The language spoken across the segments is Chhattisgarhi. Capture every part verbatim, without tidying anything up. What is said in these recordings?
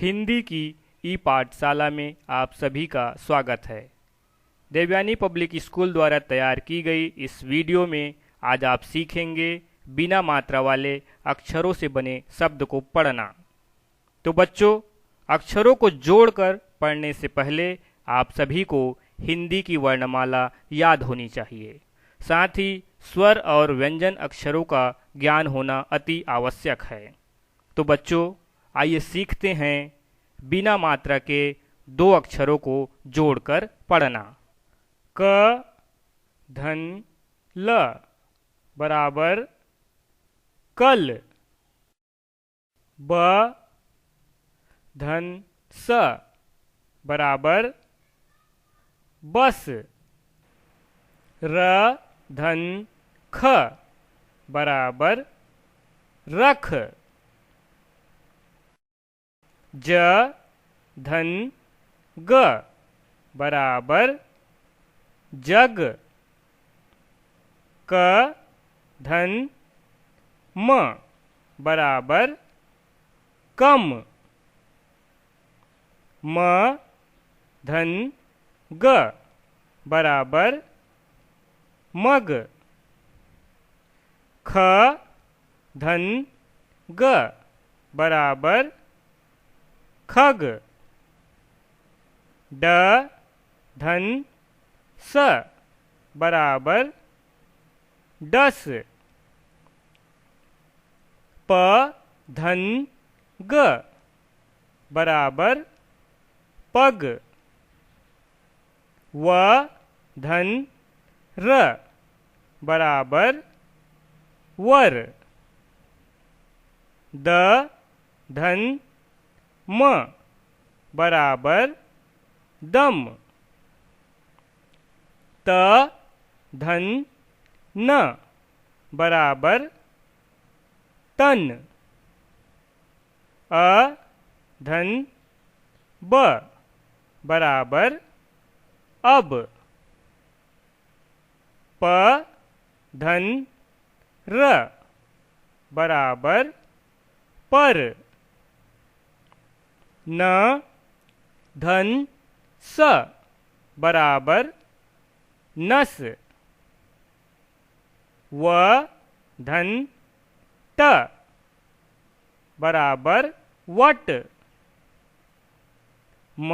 हिंदी की ई पाठशाला में आप सभी का स्वागत है। देवयानी पब्लिक स्कूल द्वारा तैयार की गई इस वीडियो में आज आप सीखेंगे बिना मात्रा वाले अक्षरों से बने शब्द को पढ़ना। तो बच्चों, अक्षरों को जोड़कर पढ़ने से पहले आप सभी को हिंदी की वर्णमाला याद होनी चाहिए। साथ ही स्वर और व्यंजन अक्षरों का ज्ञान होना अति आवश्यक है। तो बच्चों, आइए सीखते हैं बिना मात्रा के दो अक्षरों को जोड़कर पढ़ना। क धन ल बराबर कल। ब धन स बराबर बस। र धन ख बराबर रख। ज धन ग बराबर जग। क धन म बराबर कम। म धन ग बराबर मग। ख धन ग बराबर खग। ड धन स बराबर डस। प धन ग बराबर पग। व धन र बराबर वर। द धन म बराबर दम। त धन न बराबर तन। अ धन ब बराबर अब। प धन र बराबर पर। न धन स बराबर नस। व धन ट बराबर वट। म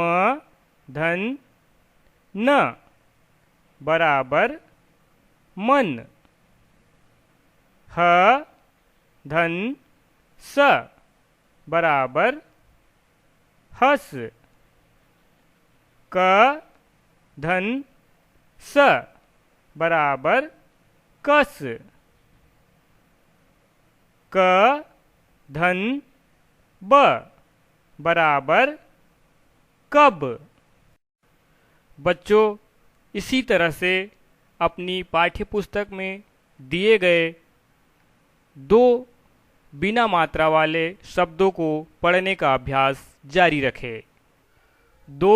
धन न बराबर मन। ह धन स बराबर हस। क धन स बराबर कस। क धन ब बराबर कब। बच्चों, इसी तरह से अपनी पाठ्य पुस्तक में दिए गए दो बिना मात्रा वाले शब्दों को पढ़ने का अभ्यास जारी रखें। दो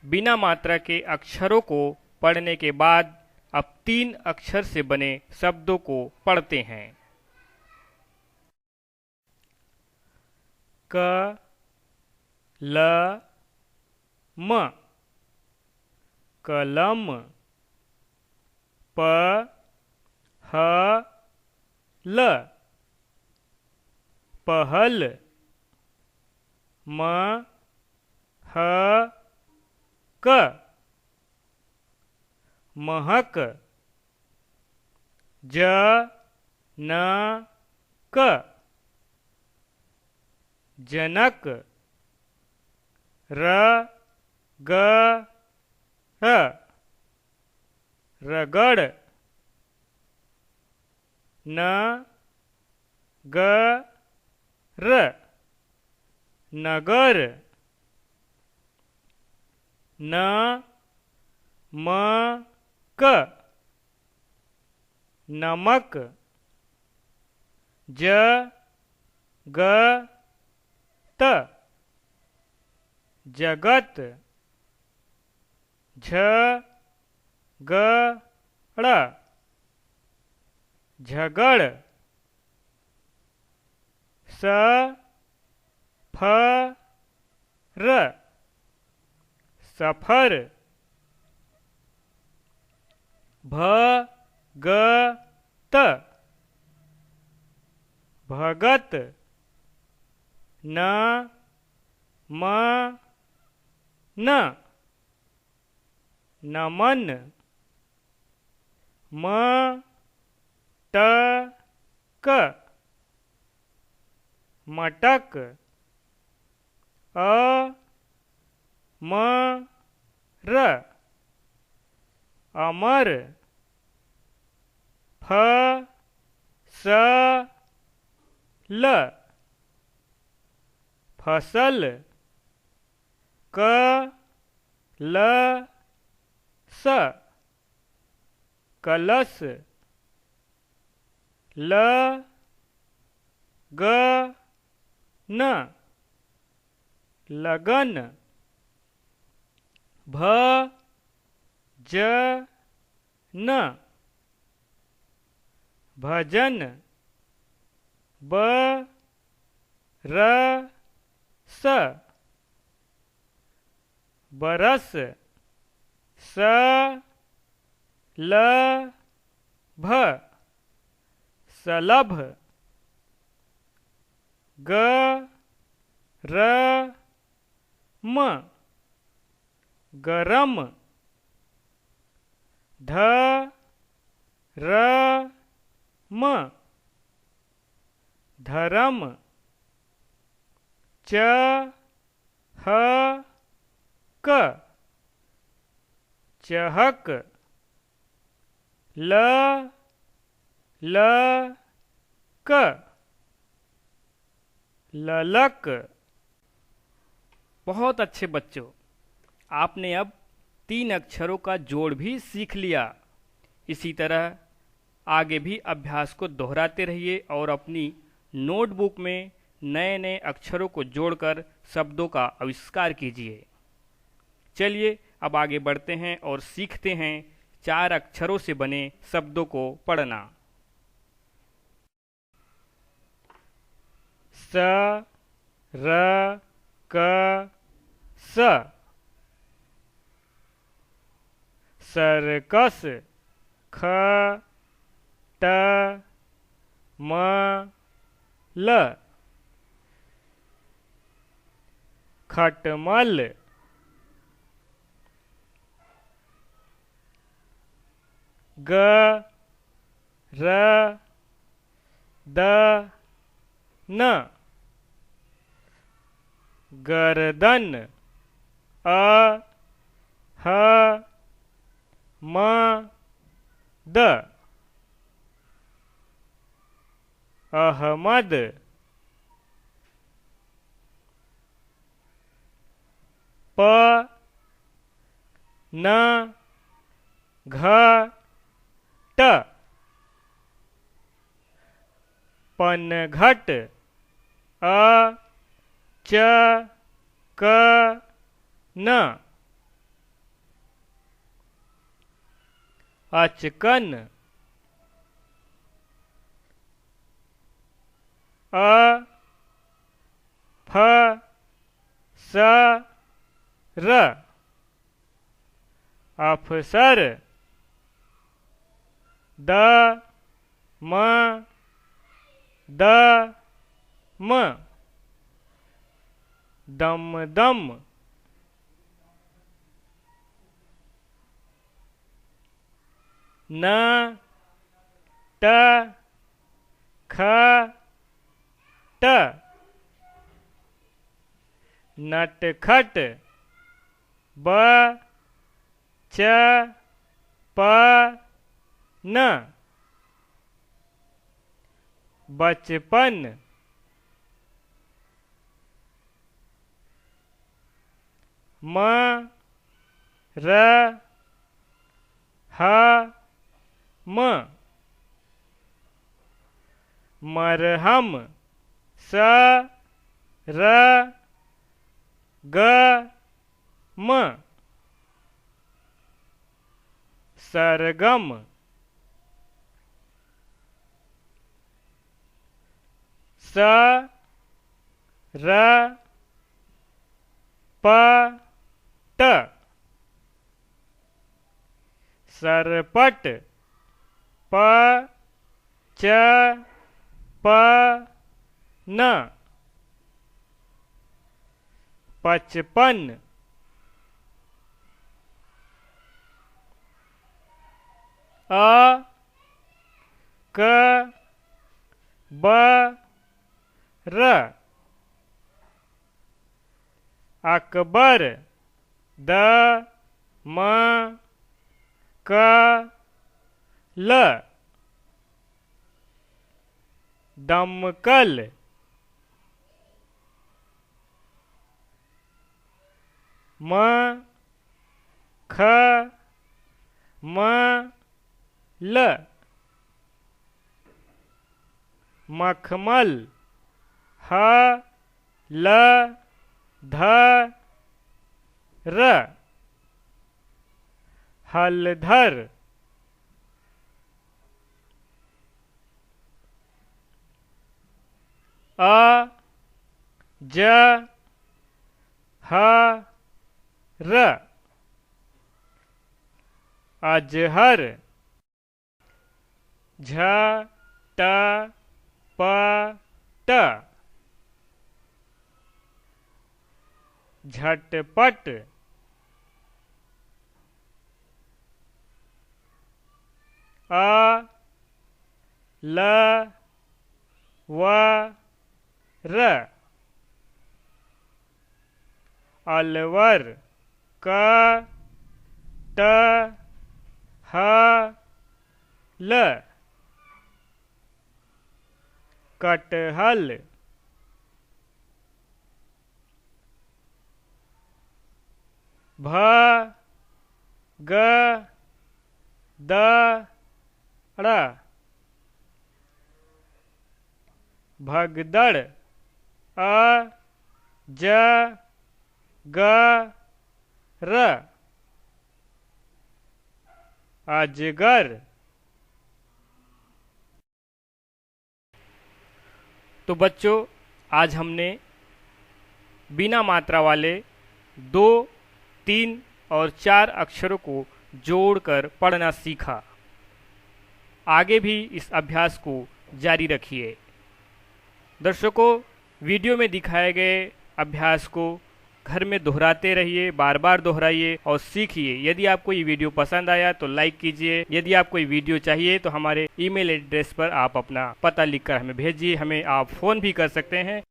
बिना मात्रा के अक्षरों को पढ़ने के बाद अब तीन अक्षर से बने शब्दों को पढ़ते हैं। क ल म, कलम। प ह ल, पहल। म ह क, महक। ज न क, जनक। र ग ड़, रगड़। न ग र, नगर। न म क, नमक। ज ग त, जगत। झ ग ड़, झगड़। स फ र, सफर। भ, ग, त, भगत। न, म, न, नमन। म, ट, क, मटक। अ, म, र, अमर। फ, स, ल, फसल। क, ल, स, कलश। ल, ग, न, लगन। भ, ज, न, भजन। ब, र, स, बरस। स, ल, भ, सलभ। ग, र, म, गरम। ध, र, म, धरम। च, ह, क, चहक। ल, ल, क, ललक। बहुत अच्छे बच्चों, आपने अब तीन अक्षरों का जोड़ भी सीख लिया। इसी तरह आगे भी अभ्यास को दोहराते रहिए और अपनी नोटबुक में नए-नए अक्षरों को जोड़कर शब्दों का आविष्कार कीजिए। चलिए, अब आगे बढ़ते हैं और सीखते हैं चार अक्षरों से बने शब्दों को पढ़ना। स, र, क, स, सर्कस। ख, ट, म, ल, खटमल। ग, र, द, न, गरदन। अ, ह, म, द, अहमद। प, न, घ, ट, पनघट। अ, च, क, न, अचकन। अ, फ, स, र, अफसर। द, म, द, म, दमदम। न, ट, ख, ट, नटखट। ब, च, प, न, बचपन। म, र, ह, म, मरहम। स, र, ग, म, सरगम। स, र, प ट। सरपट। प च प न। पचपन। अ क ब र। अकबर। द म क ल। दमकल। म ख म ल। मखमल। ह ल ध र। हलधर। अ ज ह र। अजहर। झ ट प ट। झटपट। अ ल व र। अलवर। क ट ह ल। कटहल। भ ग द ड़। भगदड़। अ ज ग र। अजगर। तो बच्चों, आज हमने बिना मात्रा वाले दो, तीन और चार अक्षरों को जोड़कर पढ़ना सीखा। आगे भी इस अभ्यास को जारी रखिए। दर्शकों, वीडियो में दिखाए गए अभ्यास को घर में दोहराते रहिए, बार बार दोहराइए और सीखिए। यदि आपको ये वीडियो पसंद आया तो लाइक कीजिए। यदि आपको ये वीडियो चाहिए तो हमारे ईमेल एड्रेस पर आप अपना पता लिखकर हमें भेजिए। हमें आप फ़ोन भी कर सकते हैं।